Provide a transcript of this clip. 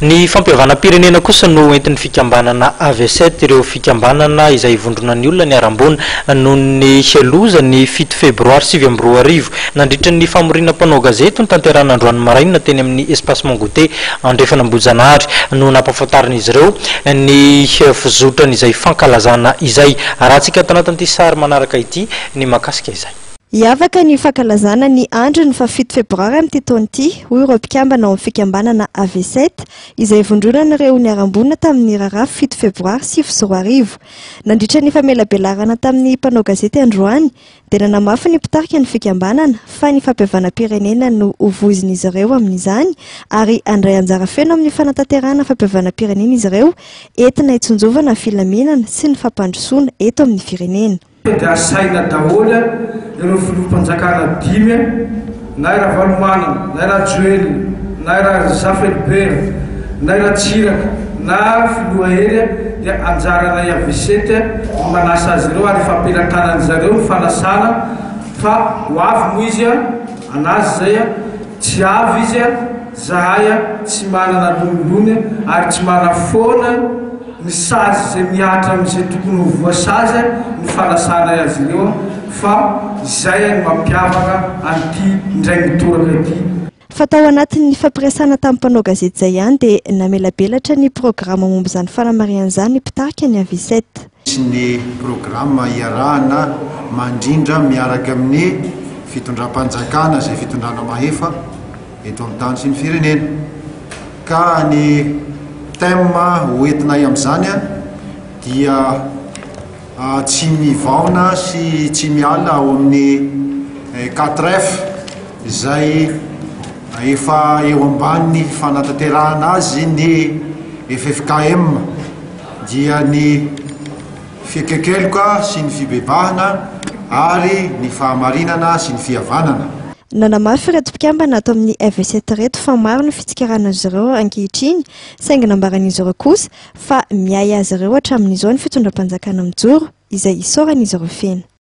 Ny fampihavanam-pirenena kosa no entin'ny fikambanana AV7, ireo fikambanana izay ivondronan'ny olona niharam-boina noho ny loza ny 7 febroary 2009. Nandritra ny famoriana mpanao gazety notanterahina androany maraina teny amin'ny Espace Mon Goûter Andrefan'Ambohijanahary no nampahafantarin'izy ireo ny fizotran'izay fankalazana izay. Arahantsika ato anatin'ity sary manaraka ity ny mahakasika izay. Hiavaka ny fankalazana ny andron'ny fahafito febroary amin'ity taona ity, hoy ireo mpikambana ao amin'ny fikambanana AV7, izay ivondronan'ireo niharam-boina tamin'ny raharaha 7 febroary 2009. Nandritra ny famelabelarana tamin'ny mpanao gazety androany, dia nanamafy ny mpitarika ny fikambanana fa ny fampihavanam-pirenena no ho voizin'izy ireo amin'izany ary handray anjara feno amin'ny fanatanterahana fampihavanam-pirenena izy ireo entina hitsinjovana ny filaminana sy ny fampandrosoana eto amin'ny firenena. Dia asaina daholo ireo filoham-panjakana dimy, na i Ravalomanana, na i Rajoelina, na i Razafy Albert, na i Ratsiraka, na filoha Hery, dia anjaranay AVCT ny manasa azy ireo ary efa am-pelatanan'ny zareo ny fanasana fa ho avy moa izy, anazy izay, tsy avy izy, zahay tsy manana lonilony ary tsy manafoana. Ny sazy izay mihatra amin'izay tokony ho voasazy no fanasanay azy ireo fa izay no mampiavaka an'ity indray mitoraka ity. Fa tao anatin'ny fampiresahana tamin'ny mpanao gazety izay ihany dia namelabelatra ny programa momba izany fanamarihana izany ny mpitarika ny Aviset. Misy ny programa iarahana mandrindra miaraka amin'ny fitondram-panjakana izay fitondrana mahefa eto amin'ny tany sy ny firenena. Ka ny thème ho entinay amin'izany dia tsy mivaona sy tsy miala ao amin'ny 4F izay efa eo ambanin'ny fanatanterahana azy ny ffkm dia ny Fiekekeloka sy ny fibebahana ary ny fahamarinana sy ny fihavanana. Nanamafy ireto mpikambana ato amin'ny FVC ireto fa maro ny fitsikerana azy ireo ankehitriny saingy nambaran'izy ireo kosa fa miahy azy ireo hatramin'izao ny fitondram-panjakana mijoro izay isaoran'izy ireo feno.